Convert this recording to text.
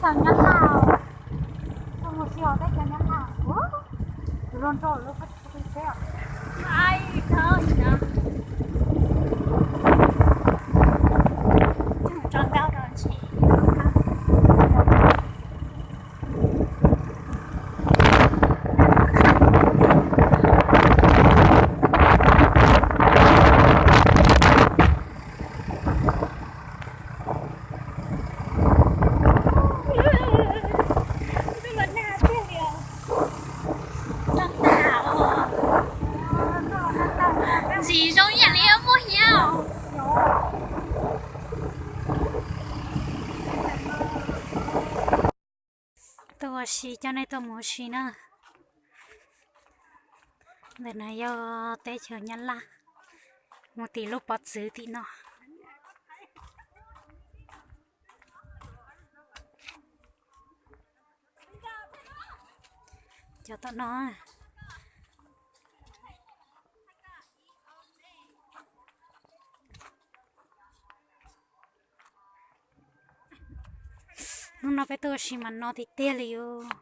Teb chaws Nyab Laj, tuaj mus si hauv teb chaws Nyab Laj, tus zoo nraug lub pab tsis teb os. Tso ntau rau ntshe. Ntxim zoo ib yam li muaj hiav. Tuaj ua si, coj nej tuaj mus ua si na. Ntawm no yog teb chaws Nyab Laj, mus tim lub pov txwv tim no. Cov tom no. Hnub no peb tuaj ua si mas no tiag tiag li os.